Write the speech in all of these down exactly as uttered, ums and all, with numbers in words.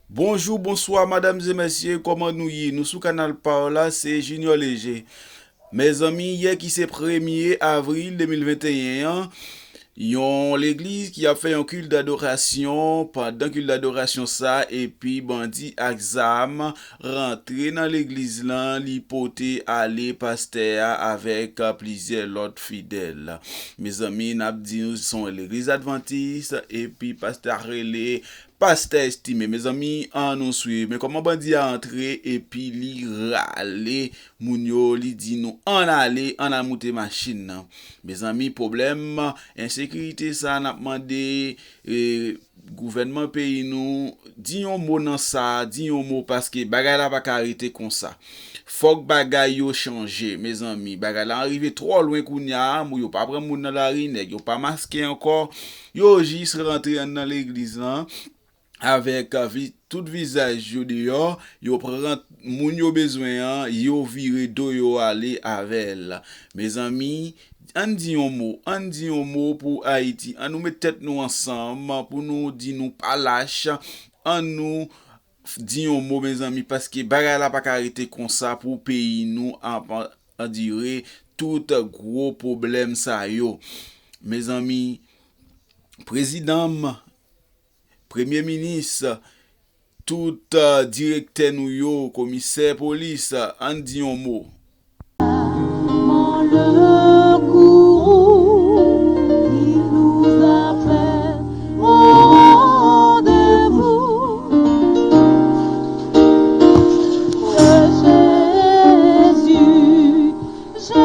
Bonjou, bonswa, madam e mesye, kòman nou ye? Nou sou kanal pa w la, se Junior Léger. Mezanmi, yè ki se premye avril de mil venteyen an, yon legliz ki ap fè yon kilt dadorasyon, pandan kilt dadorasyon sa, epi bandi ak zam rantre nan legliz lan, li pote ale pastè a avèk plizyè lòt fidèl. Mezanmi, n ap di nou se yon legliz advantis, epi pastè a rele Pastè Estime, mezanmi, ann nou swiv. Men kòman bandi a antre epi li rale moun yo, li di nou, "Ann ale, ann al moute machin nan." Mezanmi, pwoblèm ensekirite sa, n ap mande, e, gouvènman peyi nou, di yon mo nan sa, di yon mo, paske bagay la pa ka rete konsa. Fòk bagay yo chanje, mezanmi. Bagay la rive twò lwen kounye a, moun yo pa pran moun nan lari, nèg yo pa maske ankò. Yo jis rantre anndan legliz lan avèk, a, vi-, tout vizaj yo deyò, yo pran moun yo bezwen an, yo vire do yo ale avè l. Mezanmi, ann di yon mo, ann di yon mo pou Ayiti. Ann nou met tèt nou ansanm pou nou di nou pa lach. Ann nou f-, di yon mo, mezanmi, paske bagay la pa ka rete konsa pou peyi nou ap andire tout gwo pwoblèm sa yo. Mezanmi, prezidan m, premye minis, tout, euh, direktè nou yo, komisè polis, ann di yon mo. Le courroux, il nous appelle au rendez-vous. Que Jésus, Jésus,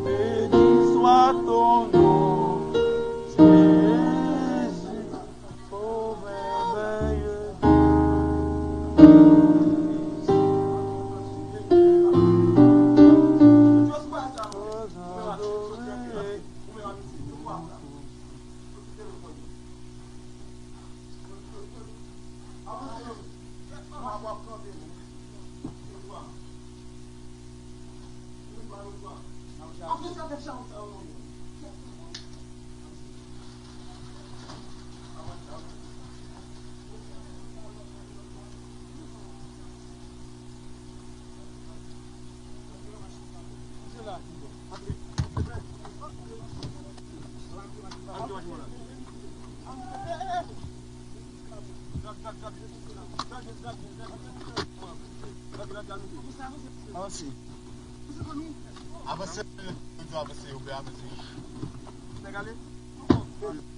béni soit ton nom, Jésus. Oh, merveilleux Dieu. Avanse. Avanse, avanse, avanse.